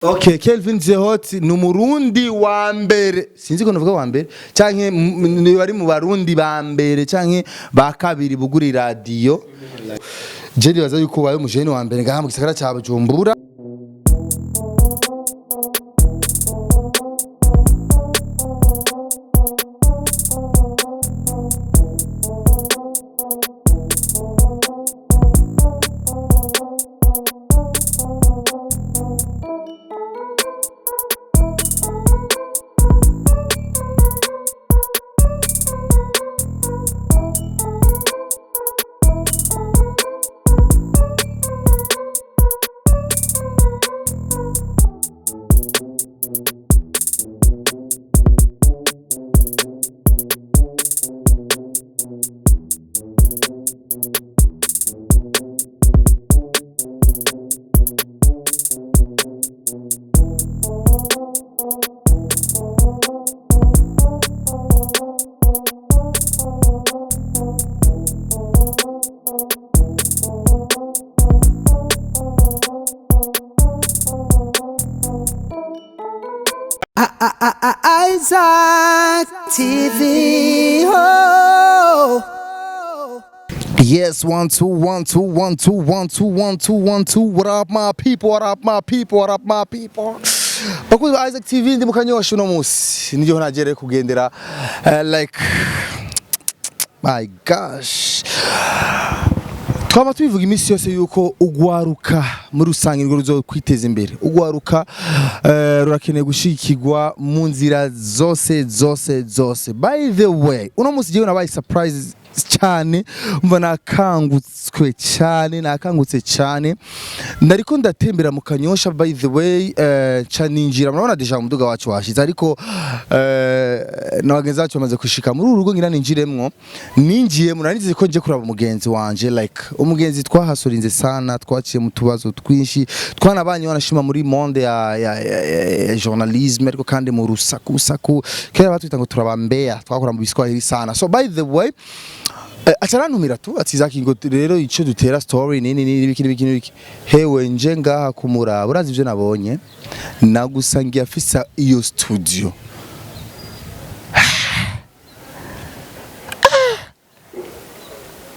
Okay, Kelvin Zehot ni umurundi wa mbere, sinzi ko navuga wa mbere canke ni bari mu barundi ba mbere canke ba kabiri bugura iradiyo. Je nibaza yuko ubaye umujene wa mbere ngaha mu gisagara ca Bujumbura. Isaac TV. Oh. Yes, one, two, one, two, one, two, one, two, one, two, one, two. What up, my people? What up, my people? What up, my people? Bakunzi ba Isaac TV, ndi mu Kanyosha uno musi niyo nagereye kugendera like my gosh, twaba tubivuga iminsi yose yuko ugwaruka muri rusange nirwo ruzokwiteza imbere. Ugwaruka rurakeneye gushigikirwa mu nzira zose zose zose. By the way, uno munsi jewe nabaye surprise cyane, umva nakangutswe cyane, nakangutse cyane. Ndariko ndatembera mu Kanyosha, by the way, ca ninjira, murabona déjà umuduga wacu washize, ariko na bagenzi bacu bamaze gushika muri uru rugo. Ngira ninjiremwo, ninjiye muranize ko nje kuraba umugenzi wanje, like umugenzi twahasurinze sana, twaciye mu tubazo twinshi, twanabanye wanashima muri monde ya journalisme, ariko kandi mu rusaku saku kera batwita ngo turabambea, twakora mu biswahili sana. So by the way, aca arantumira tu ati: "Zaki, ngo rero ico dutera story nini nini biki nibiki nibiki." Hewe, nje ngaha kumuraba, urazi ivyo nabonye? Nagusangiye afisa iyo studio.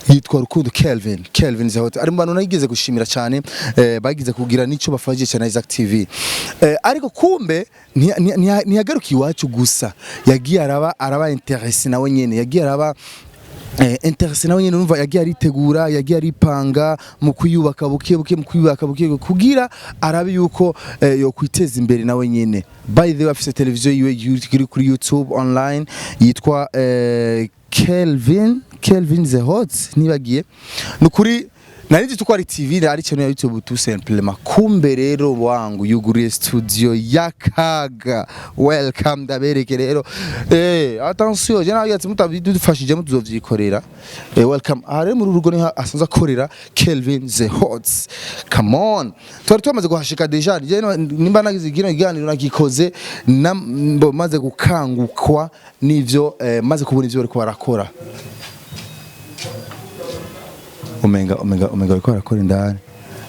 Yitwa Rukundo Kelvin. Kelvin Zahot ari mu bantu nageze gushimira cyane, bagize kugira nico bafashije cyane Isaac TV, ariko kumbe ntiyagarukiye iwacu gusa, yagiye araba intéressé nawe nyene, yagiye araba intéressé nawe nyene. Urumva yagiye aritegura, yagiye aripanga mu kwiyubaka buke buke, mu kwiyubaka buke buke, kugira arabe yuko yo kwiteza imbere nawe nyene. By the way, afise televiziyo yiwe iri kuri YouTube online yitwa Kelvin The Hot. Nibagiye nukuri, nari nzi ko ari TV, ari channel ya YouTube tout simplement. Kumbe rero wangu yuguriye studio y'akaga. Welcome, ndabereke rero. Attention, je nawe ati mutabidufashije mutuzovyikorera. Welcome. Aha rero muri urugo niho asanzwe akorera Kelvin The Hot. Come on, twari twamaze guhashika déjà. Je nimba nagize kino kiganiro nagikoze maze gukangukwa n'ivyo, maze kubona ivyo bariko barakora. Umenga bariko barakora indani.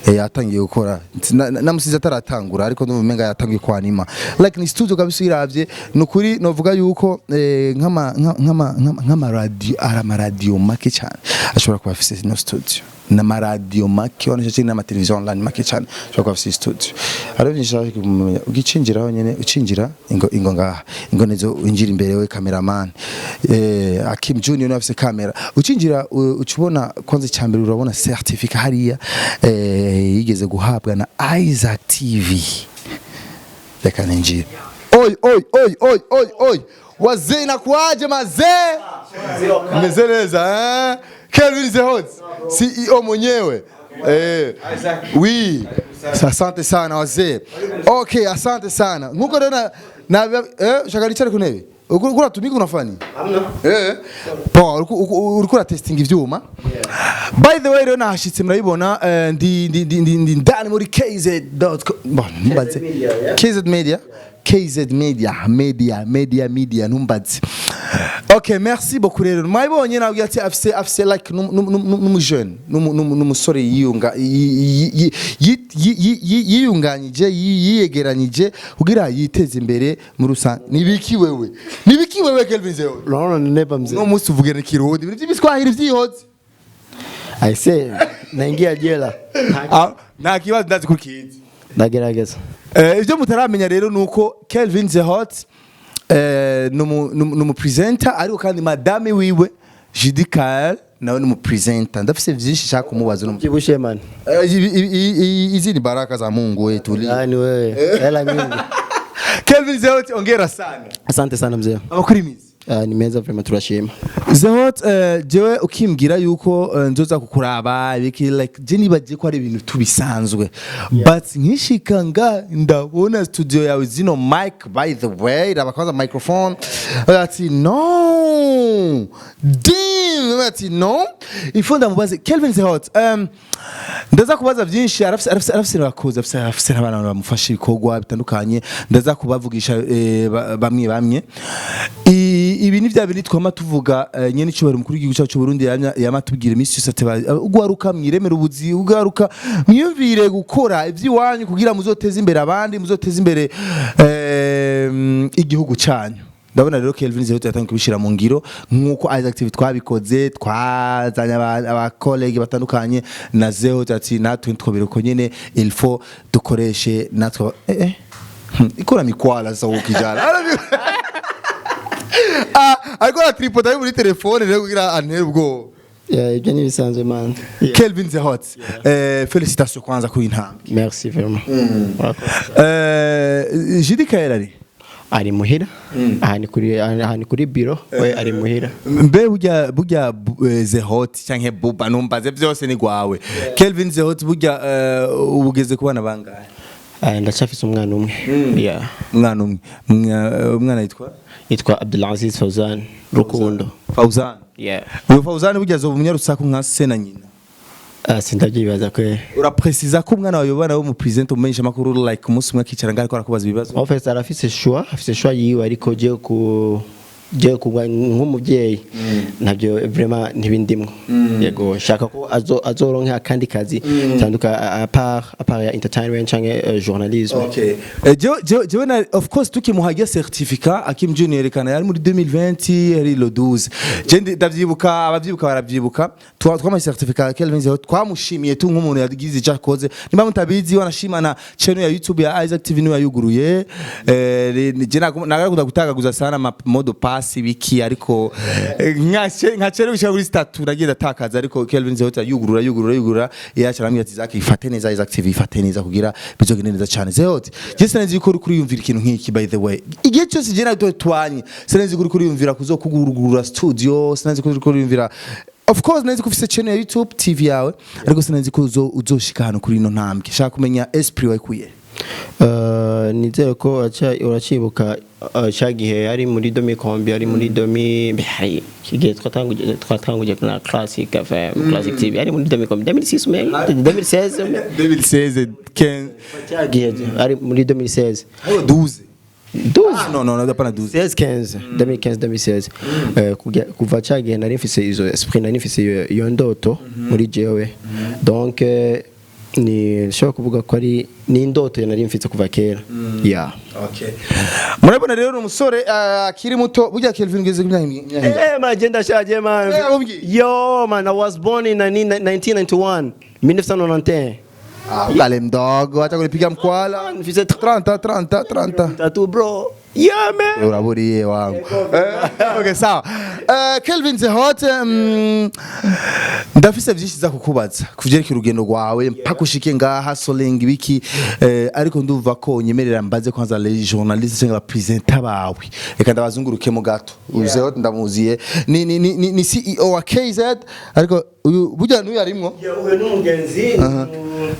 Yatangiye gukora. Namusize ataratangura, ariko ndumva umenga yatangiye kwanima. Like ni studio kabisa iravye. Nukuri novuga yuko nk'ama radio, ari ama radio make cyane ashobora kuba afise no studio, n'amaradiyo make wanasha, n'amateleviziyo online make cyane ashobora kuba afise studio. Hari byinshi nshaka kumenya. Ugicinjiraho nyene, ucinjira ingo ngaha, ingo nizo winjira imbere. We cameraman Akim Junior niwe afise kamera. Ucinjira uca ubona kwanza icyambere, urabona certificat hariya yigeze guhabwa na Isaac TV. Reka ninjire. Oi oi oi oi oi oi, wazee, inakuaje mazee? Meze neza eh? Kelvin Zehot CEO mwenyewe. Oui. Asante sana wazee. Okay, asante sana. Nkuko rero na shaka nicare ku ntebe. Uko uratumika unafanya? Hamna. Bon, uriko uratestinga ivyuma. By the way rero nahashitse, murabibona, ndi ndani muri kz.com. Bon, ntumbaze. Media, yeah. KZ Media. KZ Media, Media, Media, Media, ntumbaze. Okay, merci beaucoup. Rero mwabibonye, nabwiye ati afise like n'umujene, n'umusore yiyunga yiyunganyije, yiyegeranyije kugira yiteze imbere muri rusange. Nibiki wewe, nibiki wewe, Kelvin Zewe? Unaona nenepa, mzee. Uno munsi uvuge n'ikirundi, ibintu by'ibiswahili vyihoze. I say naingia jela. Ah, nta kibazo, ndazi ko ukizi. Ndagerageza. Ibyo mutaramenya rero nuko Kelvin The Hot numu presenter, ariko kandi madame wiwe Judy Kael nawe ni presenter. Ndafise vyinshi nshaka kumubaza uno. Byibushe, man. Hizi ni baraka za Mungu wetu. Yani wewe hela nyingi. Kelvin The Hot, ongera sana. Asante sana, mzee. Amakuru imizi? Ni meza vraiment, turashima. The Hot, jewe ukimbwira yuko nzoza kukuraba ibiki, like je nibagiye ko ari ibintu tubisanzwe, but nkishika nga ndabona studio yawe, zino mic, by the way, raba kwanza microphone, ati no damn, ati no, ifo ndamubaze Kelvin The Hot. Ndaza kubaza byinshi. Arafise abakozi, arafise n'abana bamufasha ibikorwa bitandukanye. Ndaza kubavugisha bamwe bamwe. Ibi ni bya bindi twama tuvuga, nyene icyubahiro umukuru w'igihugu cyacu cy'u Burundi yama tubwira iminsi yose ati ugwaruka mwiremera ubuzi, ugwaruka mwiyumvire gukora iby'iwanyu kugira muzoteze imbere abandi, muzoteze imbere igihugu cyanyu. Ndabona rero Kelvin Zeho yatangiye kubishira mu ngiro nk'uko Isaac TV twabikoze, twazanye abakolege batandukanye na Zeho ati natwe twobireko nyene, il faut dukoreshe natwe ikora mikwala. Sasa uwo kijana ariko ara tripod ari muri telefone rero kugira antere ubwoba. Yeah, ibyo ni ibisanzwe, man. Yeah. Kelvin The Hot, félicitations kwanza ku intambwe. Merci vraiment. Urakoze. Jidi Kael ari? Ari muhira. Aha ni kuri biro, we ari muhira. Mbe burya The Hot canke Buba, numbaze byose ni gwawe. Kelvin The Hot, burya ubugeze ku bana bangahe? Ah, ndacyafise umwana umwe, yeah. Umwana umwe. Umwana yitwa? Yitwa Abdulaziz Fauzan Rukundo. Fauzan. Yeah. Uyu Fauzan burya azoba umunyarusaku nka se na nyina? Ah, sindabyibaza kwe. Urapresiza ko umwana wawe yobana wo mu president, umumenyesha makuru, like umunsi umwe akicara ngaho ariko arakubaza ibibazo? En fait, arafise choix, afise choix yiwe, ariko je kuba nk'umuvyeyi ntabyo vraiment ntibindimwo. Yego, shaka ko azoronka akandi kazi tanduka à part ya entertainment canke journalisme. Okay. Jewe na of course tukimuhagia certificat, Akim Junior yerekana yari muri 2020, yari le 12. Je ndavyibuka, abavyibuka baravyibuka. Twamaye certificat Kelvin Zero, twamushimiye tu nk'umuntu yagize icyo akoze. Nimba mutabizi, wanashima channel ya YouTube ya Isaac TV niyo yayuguruye. Je nagakunda gutagaguza sana ama mot de passe biki, ariko nka chere gushika kuri statut nagiye ndatakaza, ariko Kelvin Zero yugurura, yugurura, yugurura, yacha arambwira ati: "Zaki, ifate neza Isaac TV, ifate neza kugira bizogende neza cyane." Zero, je sinzi ko uri kuriyumvira ikintu nk'iki. By the way, igihe cyose je nawe twanye, sinzi ko uri kuriyumvira kuzokugurura studio, sinzi ko uri kuriyumvira. Of course nzi ko ufise channel ya YouTube TV yawe, ariko sinzi ko uzoshika hano kuri ino ntambwe. Shaka kumenya esprit wayikuye. Nizere ko uracibuka ca gihe yari muri 2000, yari muri 2000, hari igihe twatanguje na Classic FM, Classic TV, yari muri 2000, 2006 mais 2016 mais. 2016, 15. Ca gihe ari muri 2016. 12. 12. Ah, no, no, no, hapana 12. 16, 15, 2015, 2016. Kuva ca gihe nari mfise izo esprit, nari mfise iyo ndoto muri jewe. Donc ni nshobora kuvuga ko ari ni indoto nari mfise kuva kera, yeah. Okay. Murabona rero ni umusore akiri muto. Burya Kelvin ugeze ku myaka Eh, man, je ndashaje, man. Eh, umbwiye. Yo, man, I was born in 1991. 1991. Ah, ukale mdogo, acha kunipiga mkwala. Mfise 30, 30, 30. Tatu, bro. Yeah, man. Uraburiye wangu. Okay, sawa. Kelvin The Hot, ndafise vyinshi za kukubaza kuvyerekeye urugendo rwawe mpaka ushike ngaha, soling ibiki, ariko ndumva ko unyemerera mbaze kwanza les journalistes cyangwa presenter bawe. Reka ndabazungurukemo gato. The Hot ndamuziye ni CEO wa KZ, ariko uyu burya n'uyu arimwo. Uyu ni umugenzi.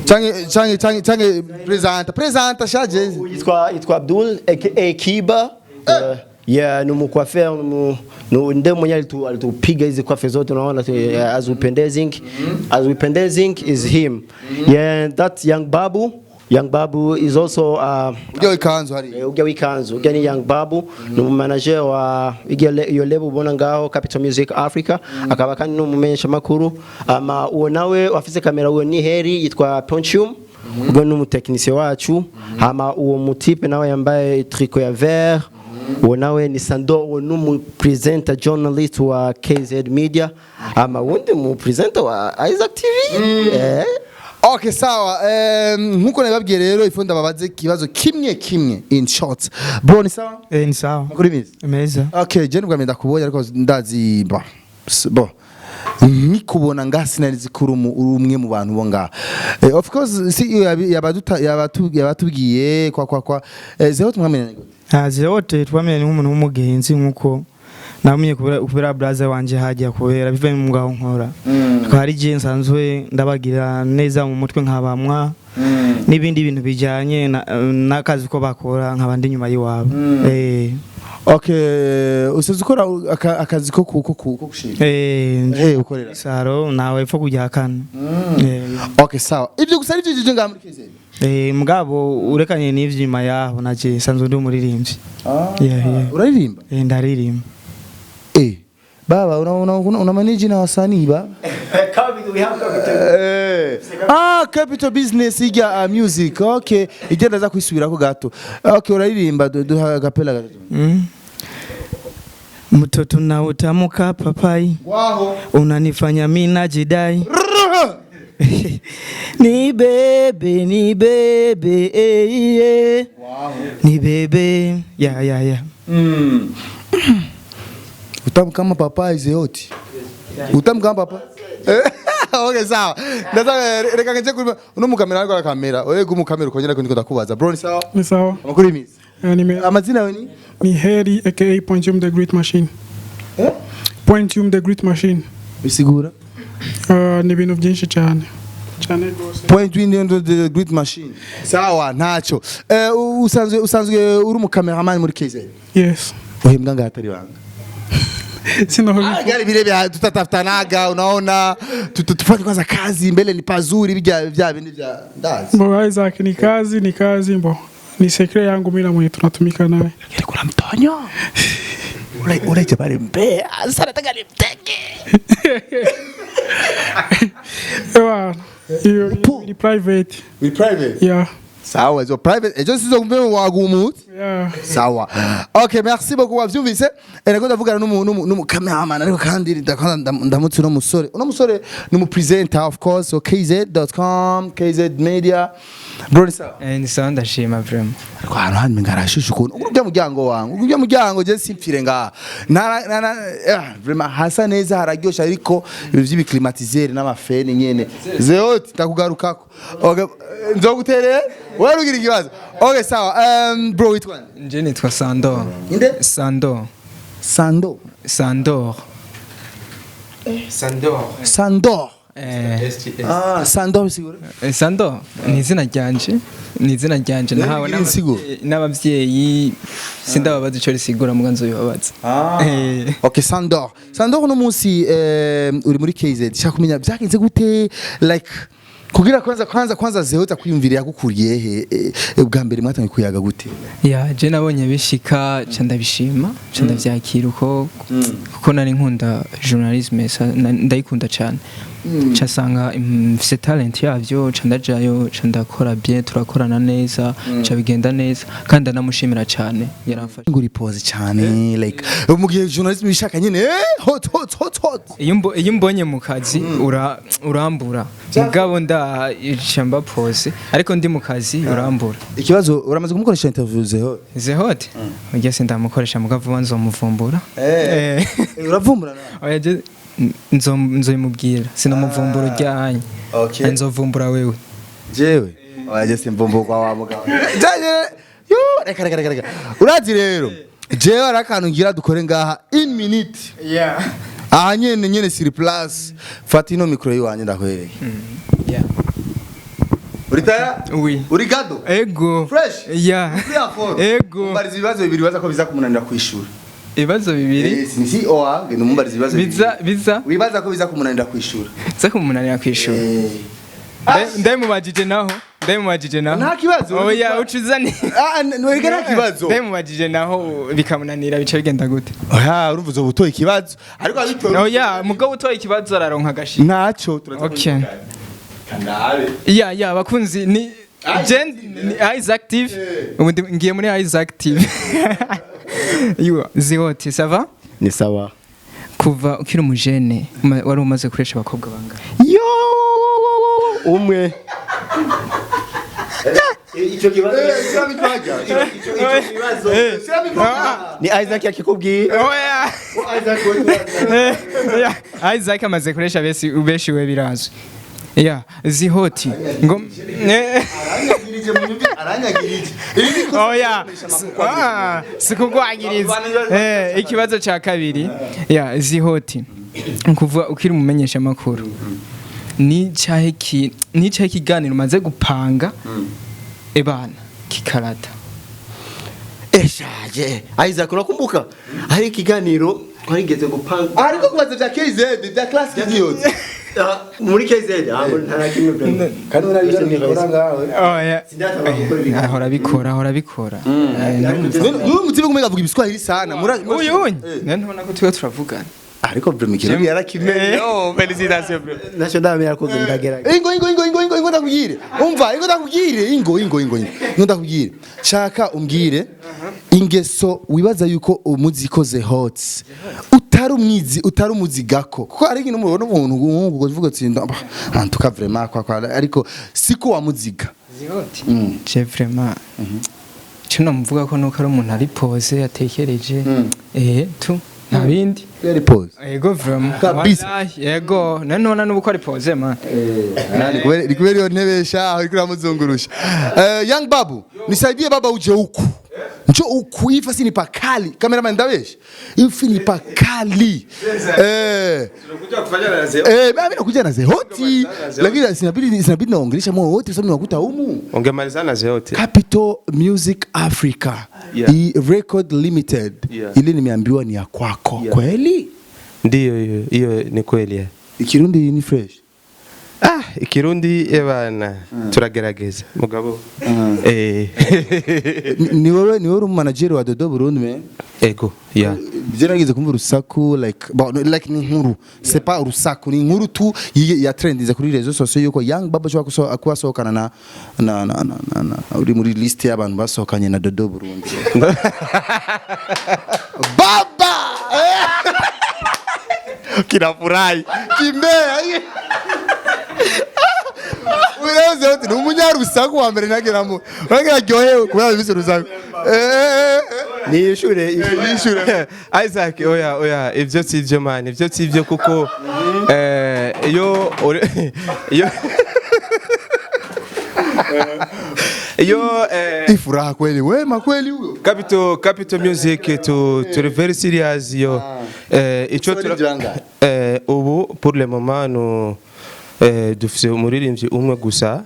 Canke presenter shaje. Yitwa Abdul aka Kiba. Yeah, ni mcoiffeur, ndio mwenye alitupiga hizi coiffe zote unaona tu, yeah, as upendezing is him. Yeah, that young babu. Young Babu is also Ujya w'ikanzu hari. Ujya w'ikanzu ujya ni Young Babu, ni umumanager wa iyo label ubona ngaho, Capital Music Africa, akaba kandi n'umumenyesha makuru. Ama uwo nawe afise kamera, uwo ni Heri, yitwa Pontium, ubwo ni umutekinisiye wacu. Hama uwo mutipe nawe yambaye tricot ya vert, uwo nawe ni Sando, uwo ni umupresenter journalist wa KZ Media, ama wundi mu presenter wa Isaac TV. Okay, sawa. Nkuko nabibabwiye rero, ifu ndababaze ikibazo kimwe kimwe in short. Bro, ni sawa? Eh, ni sawa. Makuru imizi? Meza. Okay, je nubwo ndakubonye ariko ndazi ba bo nkikubona ngaha sinari nzi ko uri umwe mu bantu bo ngaha. Of course si yabatubwiye kwa zeho tumwamenye gute? Ah, zewote twamenye nk'umuntu w'umugenzi, nkuko namenye kubera brother wanje hajya kubera bivuye mu ngaho nkora. Akaba ari je nsanzwe ndabagira neza mu mutwe nkabamwa n'ibindi bintu bijyanye n'akazi ko bakora, nkaba ndi nyuma y'iwabo. Okay, usize ukora akazi ko gushima. Ukorera. Saro nawe epfo kujya kane. Okay, sawa. Ibyo gusa aribyo byo ngaha muri KZ? Eh, mugabo urekanye n'ivyo, inyuma yaho naje nsanzwe ndi umuririmbyi. Yeah. Uraririmba? Eh, ndaririmba. Baba, una manage na wasanii ba? Ah, Capital Business ijya music. Okay, ijya ndaza kwisubirako gato. Okay, uraririmba, duha gapela gato. Mtoto na utamuka papai. Waho. Unanifanya mimi najidai, ni bebe, ni bebe, eh, eh. Ni bebe, ya. Utamu kama papai zeoti. Utamu kama papa. Okay, sawa. Ndaza reka nje kuri uno mukamera, ariko arakamera. Oye, gumukamera ukongera ndiko ndakubaza. Bro, ni sawa? Ni sawa. Amakuru y'imisi? Eh, Amazina yawe ni? Ni Heri aka Pointium the Great Machine. Eh? Pointium the Great Machine. Bisigura? Ni ibintu byinshi cyane cyane rwose. Point win the great machine. Sawa, ntaco. Usanzwe uri mu cameraman muri KZ? Yes. Uhembwa ngaho atari banga? Sinaho. Ah, gari vile vya tutatafutanaga, unaona, tufanye kwanza kazi mbele ni pazuri, vya vya bindi vya ndazi. Bo Isaac, ni kazi, ni kazi, mbo ni secret yangu mimi na mwenye tunatumika naye. Lakini kuna mtonyo. Ule jabari mbea, sasa nataka nimteke. Ewa, iyo ni private. We private. Yeah. Sawa, izo private. Ejo sizo kumbe wagumutse. Yeah. Sawa. Okay, merci beaucoup, wavyumvise. Nako ndavugana n'umu cameraman, ariko kandi ndakanda ndamutse uno musore. Uno musore ni umu presenter, of course, so kz.com, KZ Media. Bro, ni sawa? Eh, ni sawa, ndashima vraiment. Ariko ahantu hano ngarashusha ukuntu. Urya muryango wangu, urya muryango je simpfire ngaha. Nara vraiment hasa neza, hararyosha, ariko ibintu vy'ibiclimatiseur n'amafeni nyene. Zeot ndakugarukako. Okay, nzoguterera. Wewe ugira ikibazo. Okay, sawa. Bro, witwa nde? Nje nitwa Sandor. Inde? Sandor. Sando. Sandor. Sandor. Sandor. Eh, Ah, Sandor bisigura? Sandor ni izina ryanje. Ni izina ryanje nahawe Ni insiguro? n'abavyeyi, sindababaza ico risigura, muga nzobibabaza. Okay, Sandor. Sandor, uno munsi uri muri KZ. Shaka kumenya byagenze gute, like kugira kwanza Zehota kwiyumvira yakukuriye he, ubwa mbere mwatangiye kuyaga gute? Ya, je nabonye bishika ca ndabishima, ca ndavyakira uko, kuko nari nkunda journalisme, ndayikunda cane, ca sanga mfise talent yavyo, ca ndajayo, ca ndakora bien, turakorana neza, ca bigenda neza, kandi ndanamushimira cane, yaramfashe. Nguri pose cyane, like mu gihe journalisme bishaka nyine hot hot hot hot. Iyo umbonye mu kazi urambura, mugabo nda mba pose, ariko ndi mu kazi urambura. Ikibazo, uramaze kumukoresha interview Zeho? Zehote ujya sindamukoresha, mugabo vuba nzomuvumbura. Uravumbura nawe? Oya, je nzoyimubwira, sinamuvumbura ujyanye. Okay. Nzovumbura wewe. Jewe oya, je simvumburwa wa mugabo. Jewe yo, reka reka reka reka, urazi rero jewe hari akantu ngira dukore ngaha in minute. Yeah. Aha nyene sur place, fata ino micro yiwanje ndakwereke. Yeah. Uri tayari? Oui. Uri gado? Ego. Fresh? Yeah. Uri en forme? Ego. Umbariza ibibazo bibiri baza ko biza kumunanira kwishura. Ibibazo bibiri? Eh, si oa ngenda umumbariza ibibazo bibiri. Biza Wibaza ko biza kumunanira kwishura. Biza kumunanira kwishura. Eh. Ndabimubajije naho Ndabimubajije naho. Nta kibazo. Oya, ucuzane. Ah, nwega nta kibazo. Ndabimubajije naho bikamunanira, bica bigenda gute? Oya, urumva uzoba utoye ikibazo, ariko abitoye. Oya, mugabo utoye ikibazo araronka agashimwe. Ntacyo turaza. Okay. Kandabe. Ya, bakunzi, ni Jen ni Isaac TV. Ubu ngiye muri Isaac TV. Yo, Zihoti, ça va? Ni sawa. Kuva ukiri umujene wari umaze gukoresha abakobwa bangahe? Yo, umwe. Icyo kibazo, ni Isaac yakikubwiye. Oya. Isaac we. Oya, Isaac amaze gukoresha besi beshi, we birazwi. Ya, Zihoti. Ngo Aranyagirije. Oya, sikugwagiriza. Ikibazo ca kabiri. Ya, Zihoti. Kuva ukiri umumenyesha makuru, ni cyahe kiganiro umaze gupanga ebana kikarata? Eshaje Isaac, urakumbuka hari ikiganiro twarigeze gupanga? Ariko kubaza bya KZ, bya Classic News. Ah, muri KZ, ah, nta na kimwe vraiment. Kandi urabikora ngawe. Oya. Sindatanga gukora ibiganiro. Ahora abikora, ahora abikora. N'uyu mutima kumwe avuga ibiswahili sana. Uyu unye none ntubona ko tuba turavugana. Ariko bro, ikirundi yarakimenye. Oh, félicitations, bro. Nacyo ndamenya ko ndagerageza. Ingo, ingo, ingo, ingo, ingo, ingo, ndakubwire. Umva, ingo ndakubwire, ingo, ingo, ingo, ingo, ingo ndakubwire. Shaka umbwire ingeso wibaza yuko umuzikoze hot utari umwizi, utari umuzigako, kuko ari ikintu mubona umuntu nk'ubu uvuga ati en tout cas vraiment kwa ariko siko wamuziga. Zihoti, je vraiment icyo namuvuga ko nuko ari umuntu ari posé, atekereje, tu nta bindi. Yari posé. Yego, vraiment. Kabisa. Wallahi, yego, none nubu ko ari posé, man. Ni kubera iyo ntebe sha uriko uramuzungurusha. Young Babu, nisaidie baba, uje huku. Njoo huku, hii fasi ni pakali. Cameraman, ndabesha. Ifi ni pakali. Mimi nakuja na Zehoti. Lakini sinabidi naongelesha mwa wote sababu nakuta humu. Ungemalizana na Zehote. Capital Music Africa. Yeah. I Record Limited. Yeah. Ile nimeambiwa ni ya kwako. Yeah. Kweli? Ndiyo, hiyo hiyo ni kweli. Ikirundi ni fresh. Ah, ikirundi ebana turagerageza mugabo. Ni wewe uri manager wa Dodo Burundi, man? Ego, yeah. Je nageze kumva urusaku, like bon, like ni inkuru, c'est pas urusaku, ni inkuru tu ya trendiza kuri réseaux sociaux yuko Young Baba ashobora kuba asohokana na uri muri liste y'abantu basohokanye na Dodo Burundi. Baba kinafurahi kimbea. Unaze wote ni umunyarusaku wa mbere nageramo uragira aryohewe kubera bise urusaku. Niyishure. Yishure. Isaac, oya, oya, ivyo sivyo, man, ivyo sivyo, kuko iyo Ifuraha kweli, wema kweli huyo. Capital Music tu very serious yo. Ico Sorry, Janga. Ubu pour le moment no dufise umuririmbyi umwe gusa,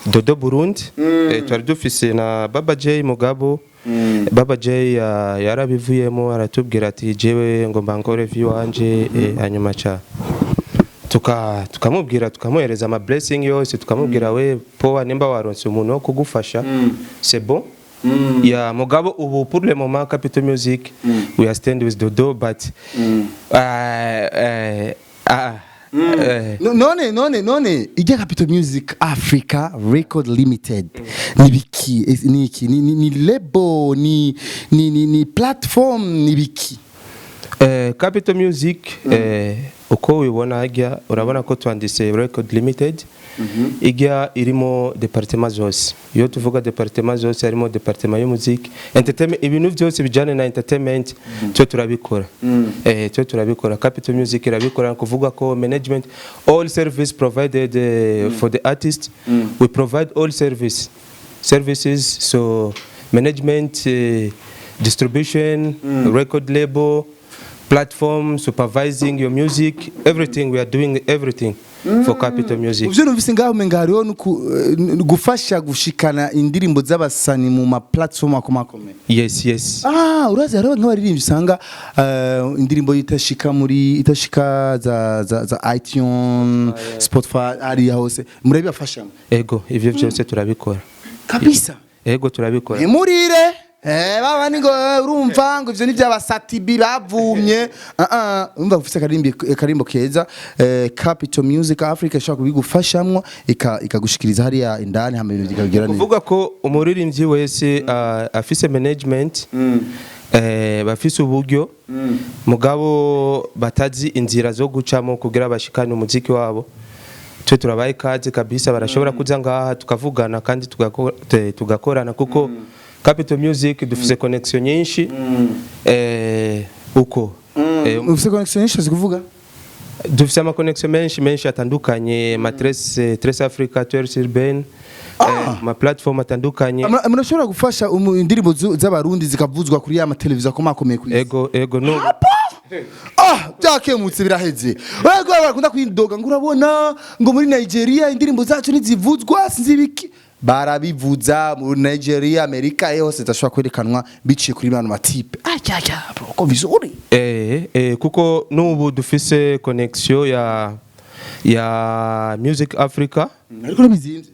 Dodo Burundi. Twari dufise na Baba J, mugabo Baba J yarabivuyemo, aratubwira ati jewe ngo mbangore wanje, hanyuma ca tukamubwira, tukamuhereza ama blessing yose, tukamubwira we poa, nimba waronse umuntu wo kugufasha, c'est bon. Ya, mugabo ubu pour le moment Capital Music, we are stand with Dodo, but None ijya Capital Music Africa Record Limited ni biki? Ni iki? Ni label, ni platform, ni biki? Capital Music, uko ubibona hajya urabona ko twanditse Record Limited, ijya irimo département zose. Iyo tuvuga département zose, harimo département y'umuziki, entertainment, ibintu byose bijyanye na entertainment twe turabikora. Twe turabikora, Capital Music irabikora. Ni kuvuga ko management, all service provided for the artist. We provide all services, so management, distribution, record label, platform, supervising your music, everything. We are doing everything. for Capital Music. Uvyo numvise ngaho, umenga hariho gufasha gushikana indirimbo z'abasani mu ma platform akomakomeye. Yes. Ah, urazi hariho nk'abaririmbyi usanga indirimbo itashika muri itashika za iTunes, Spotify, hariya hose murabibafashamo? Ego, ivyo vyose turabikora. Kabisa. Ego, turabikora. Ntimurire. Baba ni ngo urumva ngo ivyo ni by'abasatibi bavumye. Ah ah, urumva ufise akarimbo keza, Capital Music Africa ishobora kubigufashamwo, ikagushikiriza hariya indani, hama ibintu bikagira neza. Kuvuga ko umuririmbyi wese afise management, bafise uburyo, mugabo batazi inzira zo gucamo kugira bashikane umuziki wabo, twe turabaye ikaze kabisa. Barashobora kuza ngaha tukavugana kandi tugakorana, kuko Capital Music dufise connection nyinshi, uko Ufise connection nyinshi zikuvuga? Dufise ama connection menshi menshi atandukanye, ma Tres Africa, Twelve Urban, ma platform atandukanye. Murashobora gufasha indirimbo z'abarundi zikavuzwa kuri ya mateleviziyo akomakomeye ku isi? Ego, no. Ah, byakemutse, biraheze. Wego, bakunda kwidoga ngo urabona ngo muri Nigeria indirimbo zacu ntizivuzwa, sinzi ibiki. Barabivuza muri Nigeria, Amerika, hose zidashobora kwerekanwa biciye kuri bano matipe. Ah, ya ya, bro, ko vizuri. Kuko n'ubu dufise connection ya Music Africa. Ariko nabizimvye.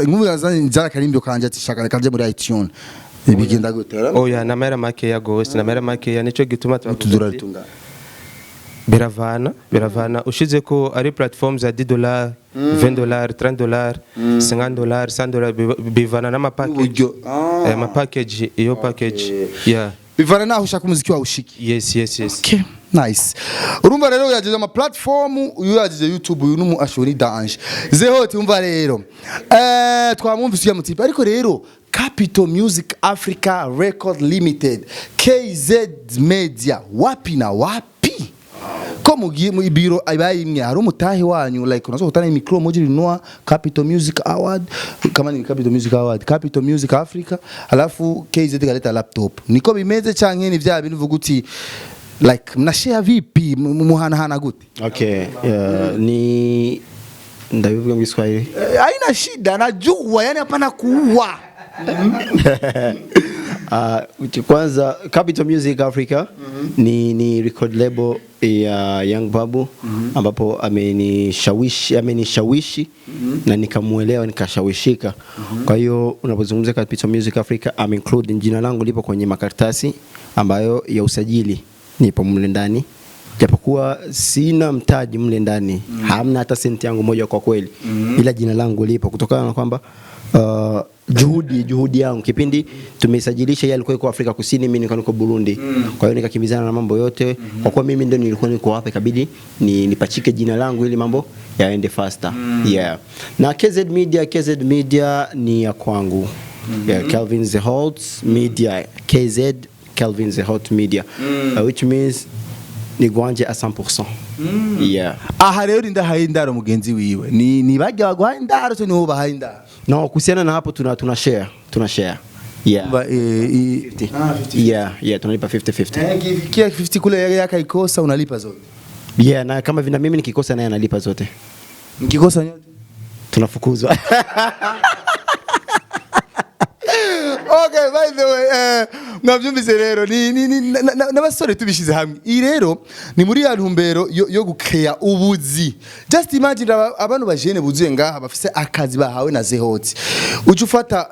Nk'ubu yazanye akarimbo kanje ati shaka kanje muri iTunes. Bigenda gute? Oya, namahera makeya gose, namahera makeya, nico gituma tubavuga Utudorari ati, tungana? Biravana, ushize ko ari platform za $10, $20, $30, $50, $100, bivana n'ama package. N'uburyo. Ah. Ama package, iyo package, yeah. Bivana naho ushaka umuziki wawe ushike. Yes. Okay, nice. Urumva rero yajeje ama platform, uyu yajeje YouTube, uyu numu ashobora danger. Zehoti, umva rero. Twamwumvise uya mutipe, ariko rero Capital Music Africa Record Limited, KZ Media, wapi na wapi? Ko mugiye mu biro abaye imwe, hari umutahe wanyu, like unaweza kutana micro moja ilinunua Capital Music Award, kama ni Capital Music Award, Capital Music Africa, alafu KZ kaleta laptop. Niko bimeze canke ni vya bintu uvuga uti like mnashare vipi, muhanahana gute? Okay, ni ndabivuga mu Kiswahili. Haina shida, najua yani hapana kuua. Kwanza Capital Music Africa ni record label ya Young Babu, ambapo amenishawishi na nikamuelewa, nikashawishika. Kwa hiyo unapozungumzia Capital Music Africa, I'm including, jina langu lipo kwenye makaratasi ambayo ya usajili, nipo mle ndani, japokuwa sina mtaji mle ndani, hamna hata senti yangu moja kwa kweli, ila jina langu lipo kutokana na kwamba juhudi yangu kipindi tumeisajilisha, yeye alikuwa yuko Afrika Kusini, mimi nilikuwa niko Burundi. Kwa hiyo nikakimbizana na mambo yote, kwa kuwa mimi ndio nilikuwa niko hapa, ikabidi ni nipachike jina langu ili mambo yaende faster. Yeah. Na KZ Media, KZ Media ni ya kwangu. Yeah, Kelvin the Hot Media, KZ Kelvin the Hot Media, which means ni gwanje à 100%. Yeah. Aha rero ndahaye indaro mugenzi wiwe, ni bajya baguhaye indaro cyo niho bahaye indaro? No, kuhusiana na hapo tuna share. Yeah. Ba, 50. Ah, 50. Yeah, tunalipa 50-50. Ikifikia 50 kule yeye akaikosa, unalipa zote? Yeah, na kama vile mimi nikikosa naye analipa zote. Mkikosa nyote? Tunafukuzwa. Okay, by the way, mwavyumvise rero ni n'abasore tubishize hamwe. Iyi rero ni muri ya ntumbero yo gukeya ubuzi. Just imagine abantu bajene buzuye ngaha bafise akazi bahawe na Zehoti. Uje ufata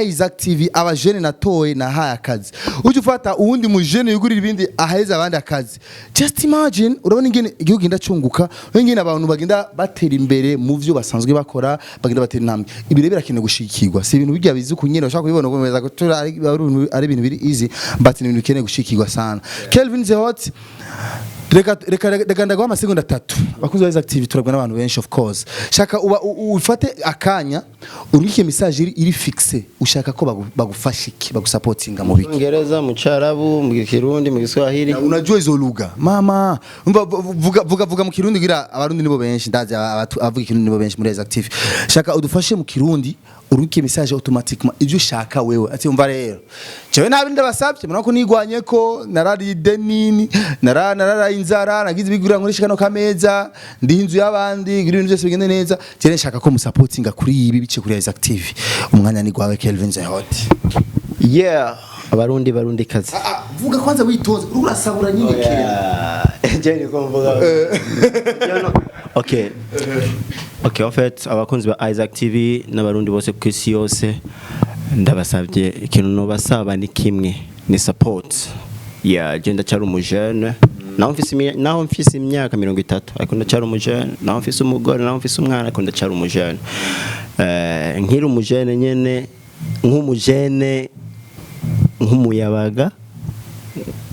Isaac TV, abajene natoye nahaye akazi. Uje ufata uwundi mujene yugurira ibindi aheza abandi akazi. Just imagine, urabona ingene igihugu genda cunguka, ingene abantu bagenda batera imbere mu vyo basanzwe bakora, bagenda batera intambwe. Ibi rero birakenewe gushikirwa. Si ibintu bijya bizi kunyene ushaka kubibona ukomeza gutura, ari ibintu biri easy, but ni ibintu bikeneye gushikirwa sana. Kelvin Zehot, reka ndaguha amasegonda 3. Abakunzi ba Isaac TV turabwa n'abantu benshi, of course. Shaka uba ufate akanya urungike message iri fixe, ushaka ko bagufasha iki, bagusupportinga mu biki? Mu Kiingereza, mu Cyarabu, mu Kirundi, mu Kiswahili. Na unajua hizo lugha mama? Umva, vuga mu Kirundi kugira abarundi nibo benshi, ndazi abavuga Ikirundi nibo benshi muri Isaac TV. Shaka udufashe mu Kirundi. Urungike message automatiquement ivyo ushaka wewe, ati umva rero, jewe nta bindi ndabasabye, murabona ko nigwanye, ko nararide nini, narara inzara, nagize ibigura, nkoresha kano kameza, ndi inzu y'abandi, ngira ibintu byose bigende neza. Je nshaka ko musupportinga kuri ibi bice kuri Isaac TV. Umwanya ni gwawe, Kelvin Zehot. Yeah, Abarundi, Barundi kazi. Ah, vuga kwanza witonze, uriko urasabura nyine kera. Je niko mvuga. Okay, en fait, abakunzi ba Isaac TV n'Abarundi bose ku isi yose, ndabasabye ikintu, nobasaba ni kimwe, ni support. Yeah, je ndacyari umujene, naho mfise imyaka 30, ariko ndacyari umujene. Naho mfise umugore, naho mfise umwana, ariko ndacyari umujene. Nkiri umujene nyene, nk'umujene, nk'umuyabaga,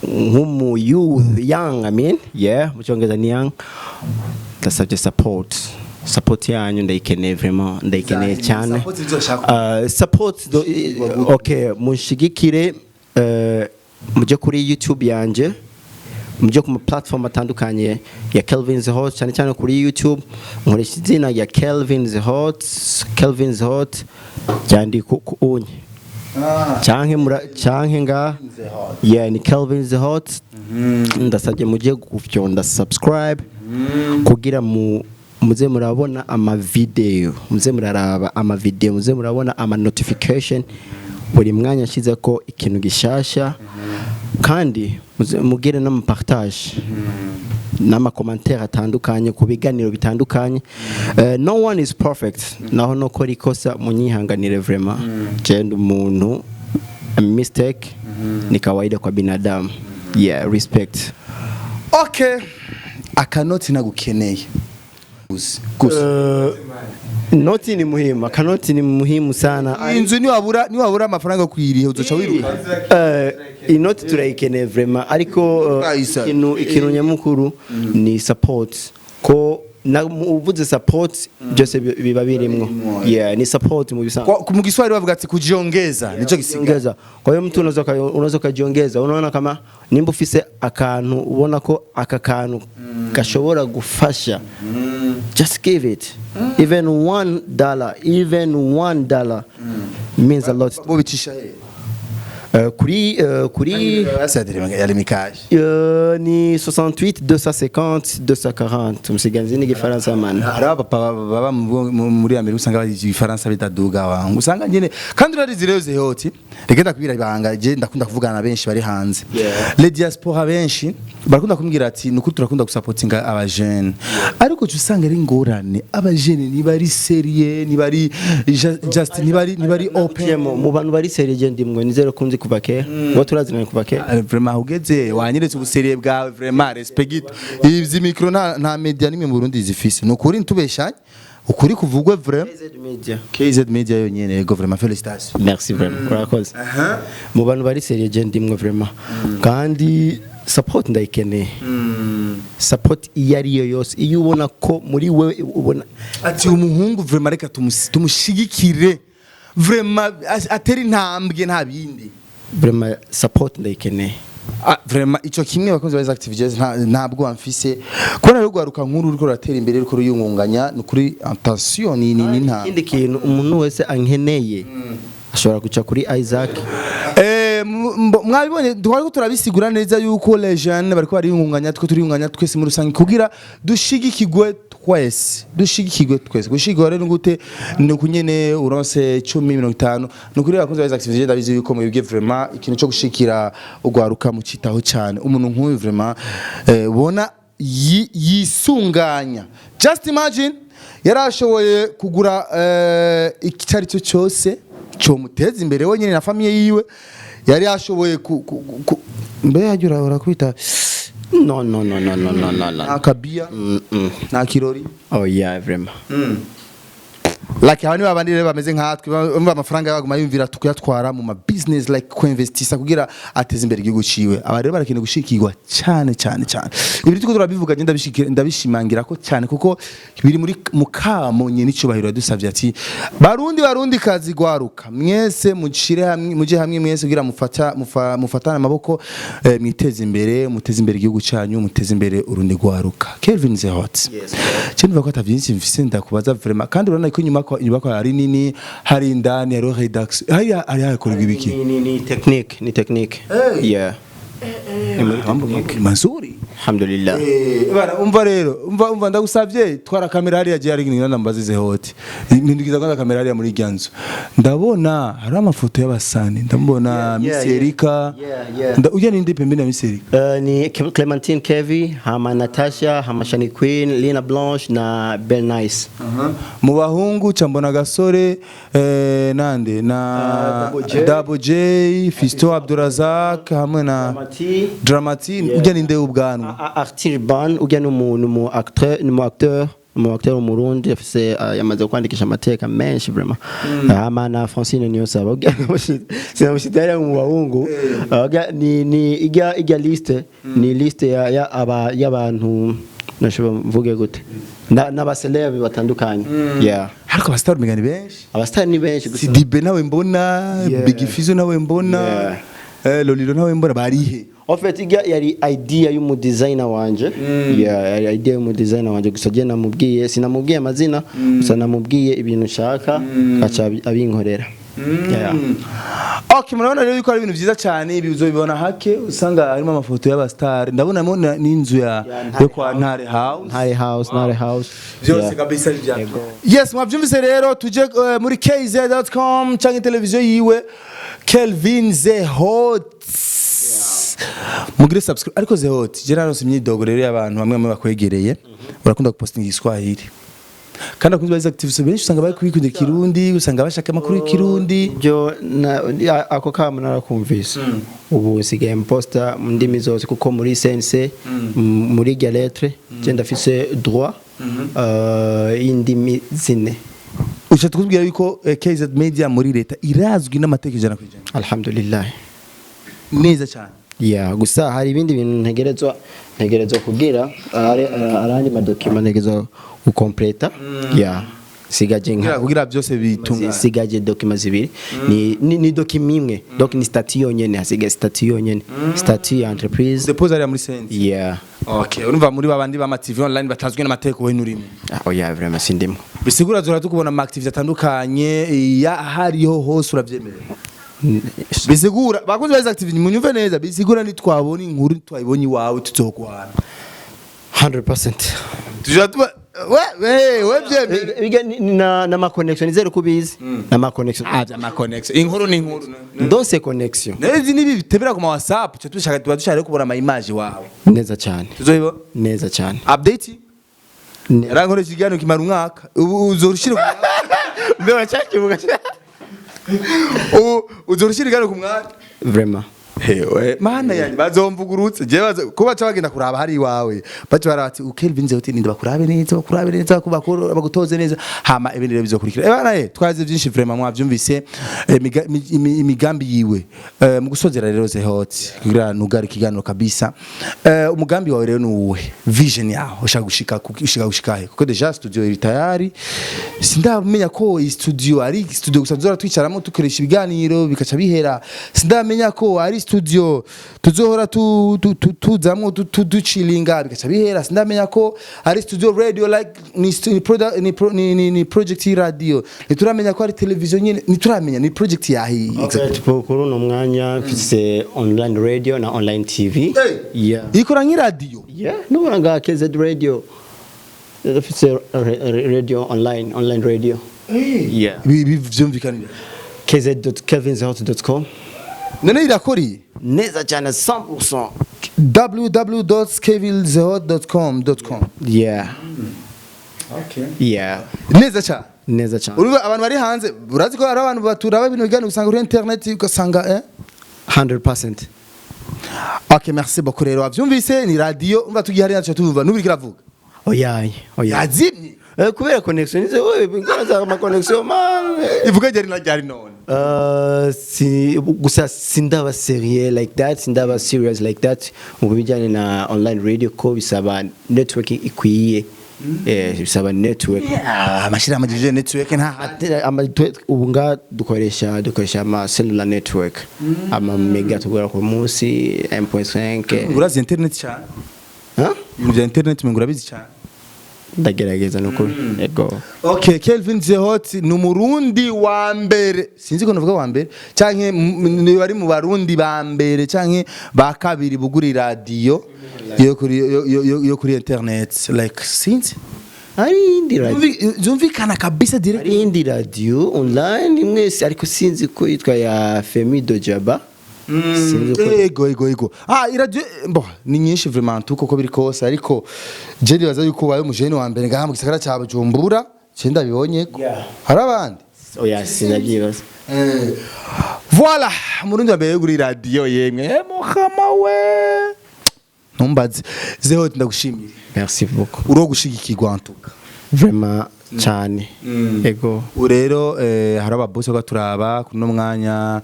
nk'umu youth, young, I mean, yeah, mu Cyongereza ni young. Ndasabye support, support yanyu ndayikeneye vraiment, ndayikeneye cyane. Support izoshaka. Support okay, munshigikire, mujye kuri YouTube yanje, mujye ku ma platform atandukanye ya Kelvin's Hot, cyane cyane kuri YouTube nkoresha izina rya Kelvin's Hot. Kelvin's Hot ryandika ku unye canke mura canke nga, yeah, ni Kelvin's Hot. Ndasabye mujye gufyonda subscribe kugira mu muze murabona ama video, muze muraraba ama video, muze murabona ama notification buri mwanya nshize ko ikintu gishasha. Kandi muze mugire n'ama partage n'ama commentaire atandukanye ku biganiro bitandukanye. No one is perfect, naho nokora ikosa munyihanganire vraiment. Je ndi umuntu, a mistake ni kawaida kwa binadamu. Yeah, respect. Okay, akanoti nagukeneye gusa gusa. Noti ni muhimu, akanoti ni muhimu sana. Inzu niwabura amafaranga yo kuyiriha, uzoca wiruka. Inoti turayikeneye vraiment, ariko Ayisa. ikintu nyamukuru ni support, ko na uvuze support byose biba birimwo. Yeah, ni support mu bisanzwe. Mu Kiswahili bavuga ati kujiongeza nico gisigaye. Kujiongeza. Kwa hiyo mtu unaweza ukajiongeza, unaona kama nimba ufise akantu, ubona ko aka kantu gashobora gufasha, just give it, even $1, even $1 means a lot. Bo bicisha he? Kuri yari mikaje. Ni 68 250 240. Musiganzi ni Gifaransa man. Hari abapapa baba muri Amerika, usanga bazi Igifaransa bitaduga wangu, usanga nyene kandi urabizi rero Zehoti, reka ndakubwira ibanga, je ndakunda kuvugana na benshi bari hanze. Les diaspora benshi barakunda kumbwira ati nukuri turakunda gusapotinga aba jeune, ariko uca usanga ari ingorane, aba jeune ntibari sérieux, ntibari just ntibari open. Jemo, mu bantu bari sérieux je ndimwe, nizere ko nzi kuva kera ngo turaziranye kuva kera. Ah, vraiment ugeze wanyeretse ubusérieux bwawe, vraiment respect. Izi micro nta media nimwe mu Burundi zifise, nukuri ntubeshanye, ukuri kuvugwe vraiment. KZ Media. KZ Media yonyene, yego, vraiment félicitations. Merci vraiment, urakoze. Mu bantu bari sérieux je ndimwe vraiment, kandi support ndayikeneye, support iyo ari yo yose, iyo ubona ko muri wewe ubona Ati umuhungu vraiment reka tumushigikire vraiment, atera intambwe, nta bindi. Vraiment support ndayikeneye. Ah, vraiment ico kimwe, bakunzi ba Isaac TV Jazz, ntabwo bamfise kubona rero rwaruka nkuru ruriko ruratera imbere, ruriko ruyungunganya, nukuri attention, ni nta Ikindi kintu, umuntu wese ankeneye ashobora guca kuri Isaac. Mwabibonye, twariko turabisigura neza yuko les jeunes bariko bariyungunganya, twe turiyungunganya twese muri rusange kugira dushigikigwe twese, dushigikigwe twese. Gushigikirwa rero gute? Ni ukunyene uronse 10, 50. Ni ukuri abakunzi ba Isaac TV, ndabizi yuko mwebwe vraiment ikintu cyo gushikira ugwaruka mucitaho cyane. Umuntu nk'uyu vraiment, ubona yisunganya, just imagine yarashoboye kugura icyo ari cyo cyose cyomuteza imbere wenyine na famille yiwe, yari yashoboye ku mbe yagira urakwita. No, no, no, no, no, no, no, no. Nta kabia, nta kirori. Oh yeah, vraiment. Like aba ni babandi rero bameze nkatwe, bumva amafaranga baguma yumvira tukuyatwara mu ma business, like kuinvestisa kugira ateze imbere igihugu ciwe. Aba rero barakeneye gushikirwa cyane cyane cyane. Ibi turiko turabivuga, je ndabishimangira ko cyane, kuko biri muri mukamo nyene icubahiro yadusavye ati Barundi, Barundi kazi, gwaruka mwese, mushire hamwe, muje hamwe mwese kugira mufatane amaboko, mwiteze imbere, muteze imbere igihugu cyanyu, muteze imbere urundi gwaruka. Kelvin Zehot, yes. Cyo ko atavyinshi mfise ndakubaza vraiment, kandi urabona ko inyuma inyubako ari nini, hari indani hariho rédaction, hari hakorerwa ibiki? Ni technique, ni technique. Yeah, ni muri technique. Mazuri. Alhamdulillah. Bana, umva rero, umva, ndagusavye, twara kamera hariya, je hari ngina ndambazize hoti mpindukiza kwanza kamera hariya muri irya nzu. Ndabona hari amafoto y'abasani, ndamubona Miss Erika. Ujya ninde pembeni ya Miss Erika? Ni Clementine Kevi, hama Natasha, hama Shani Queen, Lina Blanche na Bell Nice. Mu bahungu cambona gasore, nande na Double J. Double J, Fisto Abdurazak hamwe na Dramati. Dramati. Ujya ninde ubwanwa? Arthur Ban ujya numu acteur, numu acteur w'Umurundi afise, yamaze kwandikisha amateka menshi vraiment. Hama na Francine Niyonsaba ujya sinamushitari mu bahungu. Ujya ni ijya liste, ni liste ya aba y'abantu, nashobora mvuge gute, n'aba celeb batandukanye, yeah. Ariko abastar migani benshi. Abastar ni benshi gusa. Sidibe nawe mbona. Big Fizzo nawe mbona. Lolilo nawe mbona, barihe? En fait, ijya yari idea y'umu designer wanje. Yeah, yari idea y'umu designer wanje gusa. Je namubwiye, sinamubwiye amazina, gusa namubwiye ibintu nshaka, aca abinkorera. Yeah. Okay, murabona rero yuko ari ibintu byiza cyane. Ibi uzobibona hake usanga harimo amafoto y'abastar. Ndabonamo n'inzu ya Ya yo kwa Ntare House. Ntare House, Ntare House. Byose kabisa ari bya. Yes, mwabyumvise rero, tuje muri kz.com cyangwa televiziyo yiwe Kelvin Zehot, mugire subscribe. Ariko Zehot, je naronse imyidogo rero y'abantu bamwe bamwe bakwegereye, urakunda gupostinga Igiswahili, kandi abakunzi ba Isaac TV benshi usanga bari kwikundira Kirundi, usanga bashaka amakuru y'Ikirundi. Byo ako kamo narakumvise. Ubu nsigaye mposta mu ndimi zose, kuko muri CNC, muri rya lettre, je ndafise droit y'indimi zine. Ushatse kutubwira yuko KZ Media muri leta irazwi n'amategeko 100%? Alhamdulillah. Neza cyane. Yeah, gusa hari ibindi bintu ntegerezwa kugira, hari arandi ma documents ntegerezwa gukompleta. Yeah, sigaje nka kugira byose bitunganye. Sigaje documents zibiri, ni document imwe, donc ni statut yonyene hasigaye, statut yonyene, statut ya entreprise. Depose ariya muri sense. Yeah. Okay, urumva muri babandi ba TV online batazwi n'amategeko, we nurimo? Ah, oya, vraiment sindimo. Bisigura zora tukubona ama activity atandukanye ya hariho hose, urabyemerewe. Bisigura, bakunzi ba Isaac TV, munyumve neza, bisigura nitwabona inkuru twayibonye iwawe tuzoguhana. 100%. Tuja tuba we byemere. Biga na ma connection, nizere kubizi na ma connection. Ah, bya ma connection, inkuru ni inkuru. Ndonse connection. Nezi nibi bitebera ku ma WhatsApp, cyo dushaka, tuba dushaka rero kubona ama image wawe. Neza cyane. Tuzoyibo Neza cyane. Update yarankoresha ikiganiro kimara umwaka, ubu uzorushira ku Mbe wachakivuga. Ubu uzorushira ikiganiro ku mwanya. Vraiment. Hewe mana yanjye, bazomvugurutse je bazo kuba baca bagenda kuraba hari iwawe, baca baraba ati Kelvin Zehot ninde, bakurabe neza, bakurabe neza, bagutoze neza, hama ibindi rero bizokurikira. Bana, twaze byinshi vraiment, mwavyumvise, imigambi yiwe. Mu gusozera rero, Zehot, kugira nugare ikiganiro kabisa, umugambi wawe rero ni uwuhe? Vision yawe ushaka gushika ushaka gushika he? Kuko déjà studio iri tayari. Sindamenya ko iyi studio ari studio gusa tuzora twicaramo tukoresha ibiganiro bikaca bihera. Sindamenya ko ari studio tuzohora tuzamwo duchillinga bikaca bihera. Sindamenya ko ari studio radio, like ni stu- ni product, ni, pro, ni, ni, ni project radio. Ntituramenya ko ari television nyene, ntituramenya ni project yahi. Okay, kuri uno mwanya mfise online radio na online TV. Hey! Yeah. Ikora nk'iradiyo? Yeah, nubona nga KZ Radio. Mfise radio online, online radio. Yeah. Ibi vyumvikanira kz.kevinzehot.com. None irakoriye? Neza cyane, 100%. www.kevilzehot.com.com. Yeah. Okay. Yeah. Neza cyane. Neza cyane. Urumva abantu bari hanze, urazi ko hari abantu baturaba ibintu biganiro usanga kuri internet, ugasanga 100%. Okay, merci beaucoup. Rero wavyumvise, ni radio. Umva, tugiye hariya tuca tumva n'ubiri kiravuga. Oya, oya. Yazimye. Kubera connection nize wewe ingora za ma connection man. Ivuga ryari na ryari none? Si, gusa sindaba serious like that, sindaba serious like that mu bijyanye na online radio, ko bisaba network ikwiye, bisaba network. Amashirahamwe ajejwe network nta Ubu nga dukoresha ama cellular network, ama mega tugura ku munsi 1.5. Urazi internet cyane? Huh? Ibintu bya internet ngo urabizi cyane. Ndagerageza nukuri, yego. Okay, Kelvin Zehot ni umurundi wa mbere, sinzi ko navuga wa mbere canke ni bari mu barundi ba mbere canke ba kabiri bugura radio yo kuri internet, like sinzi. Hari iyindi radio. Zumvikana kabisa direct. Hari iyindi radio online mwese, ariko sinzi ko yitwa ya Femi Dojaba, sinzi ko. Ego, ah, iradio bo ni nyinshi vraiment, tuko ko biri kose, ariko je nibaza yuko ubaye umujene wa mbere ngaha mu gisagara ca Bujumbura, je ndabibonye ko hari abandi. Oya, sinabyibaza. Voilà, umurundi wa mbere yo kuri radio, yemwe. Muhama we, ntumbaze. Zeho, ndagushimiye. Merci beaucoup. Uro gushigikirwa antuka. Vraiment cyane, yego. Ubu rero hari ababosi ko turaba kuno mwanya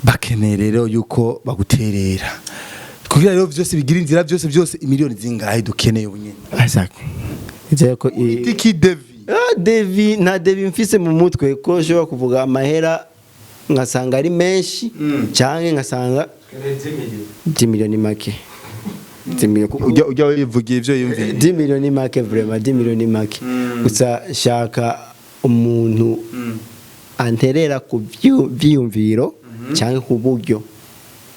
bakeneye rero yuko baguterera kugira rero vyose bigira inzira, byose byose. Imiliyoni zingahe dukeneye ubu nyene? Isaac, nizeye ko Tiki devis. Ah, devis, nta devis mfise mu mutwe, ko nshobora kuvuga amahera ngasanga ari menshi cyangwa ngasanga 10 miliyoni make, 10 miliyoni Ujya wivugiye ivyo yumviye. 10 miliyoni make, vraiment 10 miliyoni make. Gusa shaka umuntu anterera ku vyiyumviro cyangwa ku buryo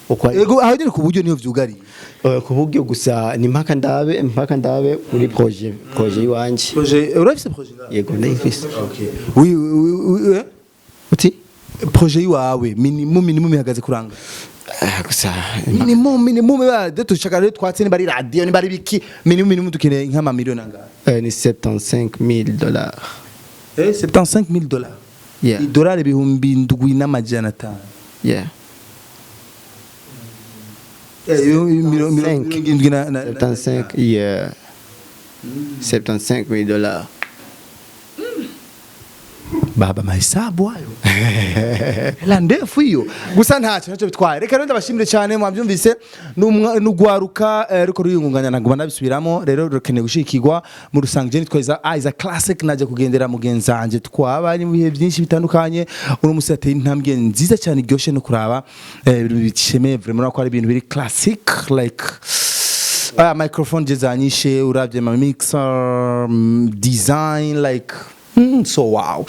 uko Ego, aho nyene ku buryo niyo vyugariye. Ku buryo gusa ni mpaka ndabe kuri projet iwanje. Projet, urafise projet ngaho? Yego, ndayifise. Okay, oui, Uti? Projet iwawe minimum ihagaze kuranga? Ah, gusa Minimum ba de tushaka rero twatse, niba ari radio, niba ari biki, minimum dukeneye nk'ama miliyoni angahe? Ni 75 000 dollars. $75,000? Yeah. Idolari 7500? Yeah. 70 na 75, yeah, 75 000 dollars. Baba, mahesabu hayo, hela ndefu hiyo. Gusa ntacyo bitwaye. Reka rero ndabashimire cyane. Mwabyumvise, n'ugwaruka ruko ruyungunganya, naguma ndabisubiramo rero, rukeneye gushikirwa mu rusange. Je nitwa Isaac Classic, najya kugendera mugenzi wanje twabanye mu bihe byinshi bitandukanye. Uno musi ateye intambwe nziza cyane iryoshe no kuraba, ibintu bishemeye vraiment, ko ari ibintu biri classic, like aya microphone je zanyishe, uravye ma mixer, design, like so wow.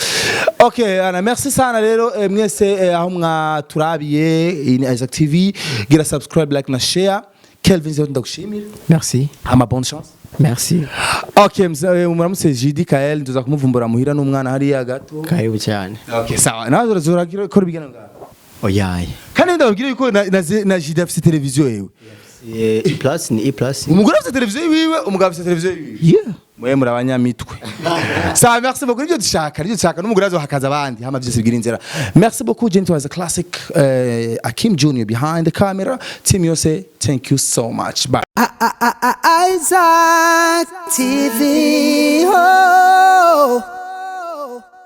Okay, ana merci sana rero, mwese aho mwaturabiye. Iyi ni Isaac TV, gira subscribe, like na share. Kelvin Zero, ndagushimira. Merci. Ama bonne chance. Merci. Okay, muramutse Jidi Kael, nduza kumuvumbura muhira n'umwana hariya gato. Karibu cyane. Okay, sawa, nawe urazora kora ibigana ngaho. Oyaye. Kandi ndababwira yuko na Jidi afise televiziyo yewe. E plus ni E plus. Umugore afise televiziyo yiwe, umugabo afise televiziyo yiwe. Yeah. Mwe muri abanyamitwe. Sawa, merci beaucoup. Nibyo dushaka n'umugore azohakaza abandi, hama byose bigira inzira. Merci beaucoup. Gentle as a classic, Akim Junior behind the camera, team yose, thank you so much, bye. Isaac TV. Oh.